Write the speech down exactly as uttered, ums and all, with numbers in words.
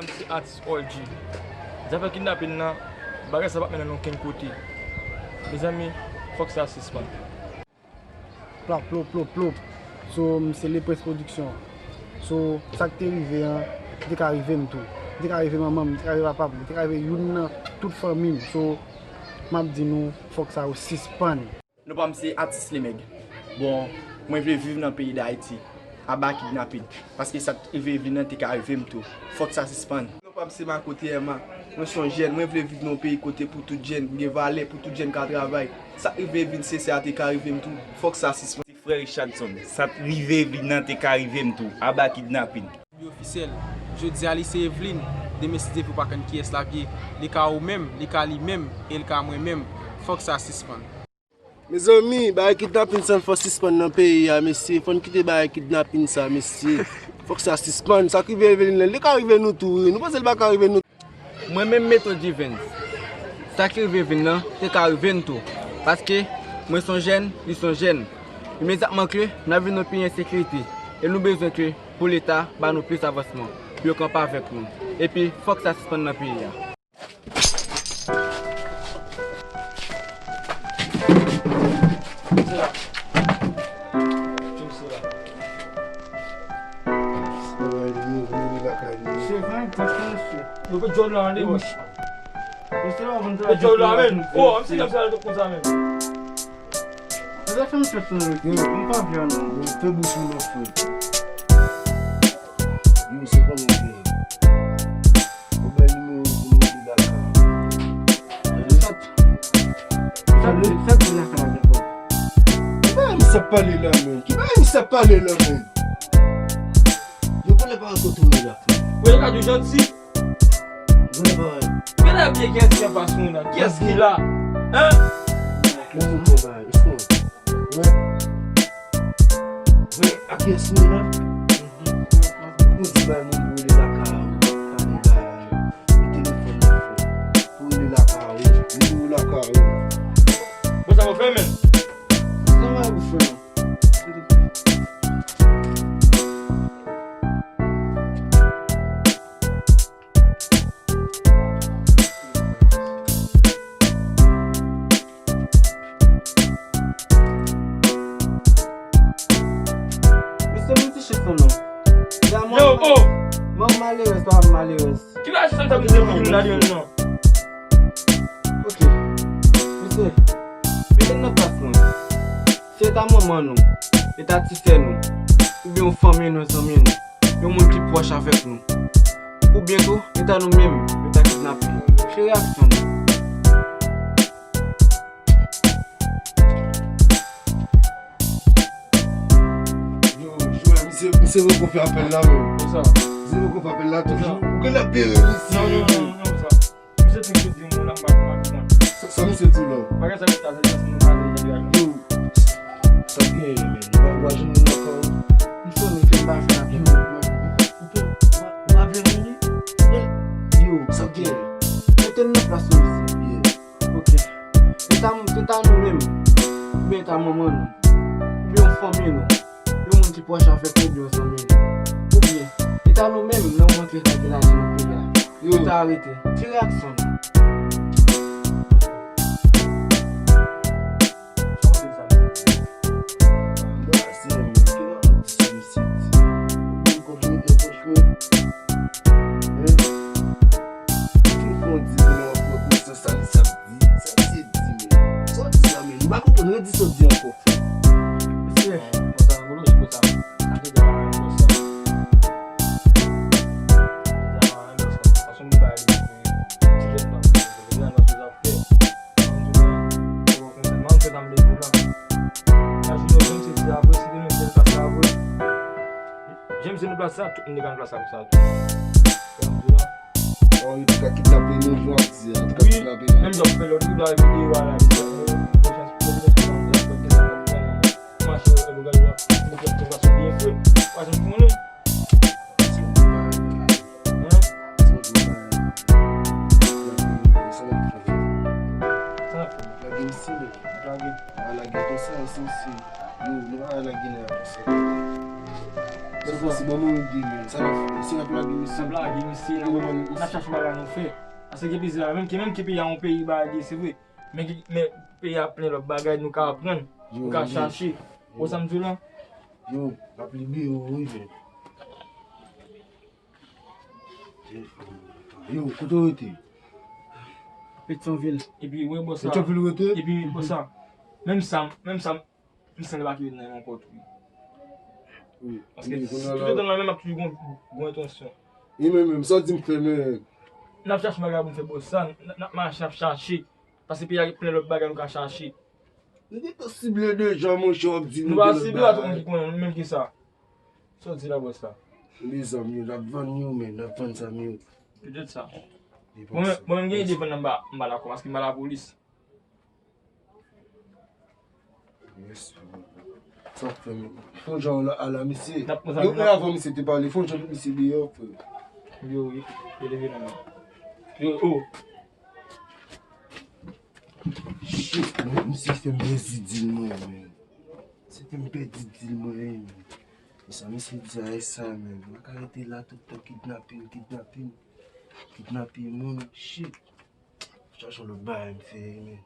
Se atis O L G. Zafè kidnapin nan, bagay sa p ap mennen n okenn kote. Mezanmi, fòk sa sispann. Plap, plop, plop, plop. So, m se Lepres Production. So, sa k te rive an, li te ka rive m tou. Li te ka rive manman m, li te ka rive papa m, li te ka rive youn nan tout fanmi m. So, m ap di nou, fòk sa yo sispann. Non pa m se Atis Lemèg. Bon, mwen vle viv nan peyi Dayiti. Aba kidnapin. Paske sa k rive Eveline nan te ka rive m tou. Fòk sa sispann. Non pa m se Marco T M A. Mwen se yon jèn. Mwen vle viv nan yon peyi kote pou tout jèn gen valè, pou tout jèn ka travay. Sa k rive Eveline Sincère a te ka rive m tou. Fòk sa sispann. Se frè Richardson. Sa k rive Eveline nan te ka rive m tou. Aba kidnapin. Li ofisyèl. Jodi a li se Eveline. Demen si Dye vle ou pa konn kiyès l ap ye. Li ka ou menm, li ka li menm, e li ka mwen menm. Fòk sa sispann. Mezanmi, bagay kidnapin sa fò sispann nan peyi a, mesye. Fò n kite bagay kidnapin sa, mesye. Fòk sa sispann. Sa k rive Eveline lan, li ka rive nou tou, wi. Nou panse li pa ka rive nou? Mwen menm Metro Givens, sa ki rive Eveline lan, te ka rive n tou. Paske mwen se yon jèn, li se yon jèn. Imedyatman ke n ap viv nan yon peyi ensekirite, e nou bezwen ke pou Leta ba nou plis avansman, pou yo kanpe avèk nou. Epi, fòk sa sispann nan peyi a. Yo, pè djòl la, ale, wè. Pè djòl la, men. Oh, m se nèg sa, konsa, men. Yo, fè m fè son rete. M pa vle, non. Yo, fè bouch ou nan fè. Yo, se kòman w ye? Ou bay nimewo pou nou rele lakay ou. Sa, sa, sa di lakay la ankò? Ki bagay misye ap pale la, menm? Ki bagay misye ap pale la, menm? Yo, konn lè pa kote w ye la, frè. Ou e ka di janti. Konn lè pa. Gade byen kiyès ki anfas mwen la. Kiyès ki la? Hein? Mwen, mwen, mwen, mwen. Mwen. Mwen, a kiyès mwen la? Ou di bay moun pou rele lakay ou, pa gen bagay. Li telefòn nan fè. Pou rele lakay ou, li rele lakay ou. Bon, sa va fè, men. Sa va fè. Mesye, mwen ti chif pou nou. Yo, oh! Manman malerèz, papa malerèz. Ki bagay sa m t ap di pou youn ladan yo, non? Ok. Mesye, mete n nan plas mwen. Si e ta manman nou, e ta ti sè nou, oubyen yon fanmi nou, zanmi nou, yon moun ki pwòch avèk nou, oubyen tou, e ta nou menm, yo ta kidnape. Ki reyaksyon nou? Yo, Joel, misye, misye poko fè apèl la, menm. Konsa. Misye poko fè apèl la, toujou. Ou gen ap bere misye. Non, non, non, non, sa. Misye te sot di yon mo la, m pa konprann. Sa, sa misye di w la? Bagay sa misye ta fè, se nou pale, se bagay. Yo, sa gen, men. Ou pa, ou pa jwenn moun nan kò ou? M sonnen ke m pa jwenn avè l. Yo, ou pa, ou pa vle vini? Yo, sa gen. Mete n nan plas nou, mesye. Yeah. Ok. Se ta, se ta nou menm, oubyen ta manman nou, oubyen yon fanmi nou, yon moun ki pwòch avèk nou, oubyen yon zanmi nou, oubyen se ta nou menm nan yon antre sa gen lajan nan peyi a, yo ta arete. Ki reyaksyon nou? Fin fè yon di pou nou anfè konsa, sa misye ap di, sa misye di, men. Sa w di la, men? M pa konprann, redi sa w di ankò, frè. Mesye, konsa nan bolo, se konsa. N ap ede w nan konsa. Sa pa yon bagay, ti jèn nan, ti jèn nan, sa w ap fè. Mwen di w la, mwen konsa, mwen konsa, m leve la. Imajine w, menm si se avre, si demen se pase avre. James se nan plas sa, tout moun te ka nan plas sa konsa tou. Sa m di w la. Oh, yo te ka kidnape nou, jan w ap di a, yo te ka kidnape nou. Menm jan w fè lòt, wi, ba videyo a la, mesye, mwen, mwen chans pou mwen, mwen chans pou mwen, mwen mache, e, bagay la, mwen fè, mwen fè byen fre, pa janm konnen. Hein? Sa n ap fè? Sa n ap fè? Lage misye, men. Lage. A, lage konsa, se, se, nou, nou pa lage la konsa. Sa fò se bon, mwen ede, men. Sa n ap fè? Si n ap lage misye, n ap lage misye, n ap chache bagay nou fè. Paske gen plizyè, menm ki, menm ki peyi a yon peyi bagay, se vre. Men ki, men peyi a plen lòt bagay nou ka aprann, nou ka chache. Ou sa m di w la? Yo, n ap libere w, wi, men. Yo, kote w rete? Petyonvil. Epi, wi, bò sa. Petyonvil w rete? Epi, bò sa. Menm sa, menm sa, m sanble pa ki ret nan yon kòt, wi. Wi. Paske toutotan nan men m ap toujou gon, gon entansyon. E men menm, sa w di m fè, men. N ap chache bagay pou n fè, bò sa. N, n ap mache, n ap chache. Paske peyi a gen plen lòt bagay nou ka chache. Nou te sible deja, monchè, w ap di nou pa sible, a tou moun ki konnen, nou menm ki sa. Sa w di la, bòs la? Mezanmi, n ap vann yo, men, n ap vann zam yo. Petèt sa. Bon, men, bon, men, m gen ide vann nan, m pa, m pa dakò, paske m pa lapolis. Yes. Sa w fè, men. Fon jan w la, ala, mesye. Yo, men avan misye te pale, fon jan misye deyò, frè. Yo, yo, yo leve nan men. Yo, oh. Shit, man, misye fè m pèdi dil mwen, man. Misye fè m pèdi dil mwen, man. E sa misye di a, e sa, man. Mwen ka rete la tout tan, kidnapin, kidnapin. Kidnapin moun, shit. Chache yon lòt bagay m fè, man.